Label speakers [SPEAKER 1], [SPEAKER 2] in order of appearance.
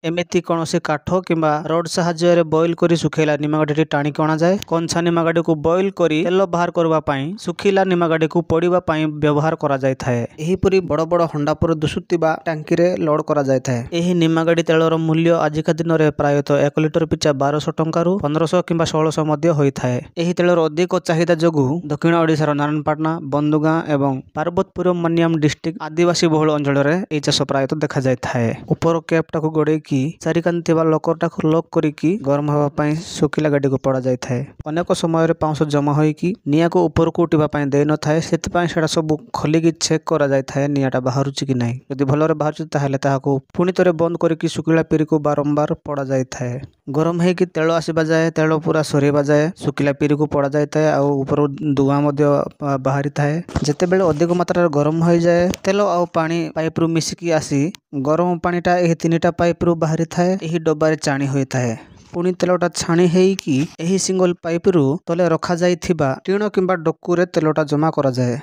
[SPEAKER 1] ଏମିତି କୌଣସି କାଠ କିମ୍ବା ରଡ୍ ସାହାଯ୍ୟରେ ବଏଲ୍ କରି ଶୁଖେଇଲା ନିମାଗାଡ଼ିଟି ଟାଣିକି ଅଣାଯାଏ। କଞ୍ଚା ନିମାଗାଡ଼ିକୁ ବଏଲ୍ କରି ତେଲ ବାହାର କରିବା ପାଇଁ, ଶୁଖିଲା ନିମାଗାଡ଼ିକୁ ପୋଡ଼ିବା ପାଇଁ ବ୍ୟବହାର କରାଯାଇଥାଏ। ଏହିପରି ବଡ଼ ବଡ଼ ହଣ୍ଡା ପରି ଦିଶୁଥିବା ଟାଙ୍କିରେ ଲୋଡ୍ କରାଯାଇଥାଏ। ଏହି ନିମାଗାଡ଼ି ତେଲର ମୂଲ୍ୟ ଆଜିକା ଦିନରେ ପ୍ରାୟତଃ 1 ଲିଟର ପିଛା 1200 ଟଙ୍କାରୁ 1500 କିମ୍ବା 1600 ମଧ୍ୟ ହୋଇଥାଏ। ଏହି ତେଲର ଅଧିକ ଚାହିଦା ଯୋଗୁଁ ଦକ୍ଷିଣ ଓଡ଼ିଶାର ନାରାୟଣପାଟଣା, ବନ୍ଧୁଗାଁ ଏବଂ ପାର୍ବତପୁର ମନ୍ୟାମ ଡିଷ୍ଟ୍ରିକ୍ଟ ଆଦିବାସୀ ବହୁଳ ଅଞ୍ଚଳରେ ଏହି ଚାଷ ପ୍ରାୟତଃ ଦେଖାଯାଇଥାଏ। ଉପର କ୍ୟାପ୍ଟାକୁ ଗଡ଼େଇକି ଚାରିକାନ୍ଥି ଥିବା ଲକରଟାକୁ ଲକ୍ କରିକି ଗରମ ହେବା ପାଇଁ ଶୁଖିଲା ଗାଡ଼ିକୁ ପୋଡ଼ାଯାଇଥାଏ। ଅନେକ ସମୟରେ ପାଉଁଶ ଜମା ହୋଇକି ନିଆଁକୁ ଉପରକୁ ଉଠିବା ପାଇଁ ଦେଇନଥାଏ, ସେଥିପାଇଁ ସେଇଟା ସବୁ ଖୋଲିକି ଚେକ୍ କରାଯାଇଥାଏ ନିଆଁଟା ବାହାରୁଛି କି ନାହିଁ। ଯଦି ଭଲରେ ବାହାରୁଛି, ତାହେଲେ ତାହାକୁ ପୁଣି ଥରେ ବନ୍ଦ କରିକି ଶୁଖିଲା ପିରିକୁ ବାରମ୍ବାର ପୋଡ଼ାଯାଇଥାଏ। ଗରମ ହେଇକି ତେଲ ଆସିବା ଯାଏ, ତେଲ ପୁରା ସରିବା ଯାଏ ଶୁଖିଲା ପିରିକୁ ପୋଡ଼ାଯାଇଥାଏ ଆଉ ଉପରୁ ଧୂଆଁ ମଧ୍ୟ ବାହାରିଥାଏ। ଯେତେବେଳେ ଅଧିକ ମାତ୍ରାରେ ଗରମ ହୋଇଯାଏ, ତେଲ ଆଉ ପାଣି ପାଇପ୍ରୁ ମିଶିକି ଆସି ଗରମ ପାଣିଟା ଏହି 3ଟା ପାଇପ୍ରୁ ବାହାରିଥାଏ, ଏହି ଡବାରେ ଚାଣି ହୋଇଥାଏ। ପୁଣି ତେଲଟା ଛାଣି ହେଇକି ଏହି ସିଙ୍ଗଲ ପାଇପ୍ରୁ ତଲେ ରଖାଯାଇଥିବା ଟିଣ କିମ୍ବା ଡକୁରେ ତେଲଟା ଜମା କରାଯାଏ।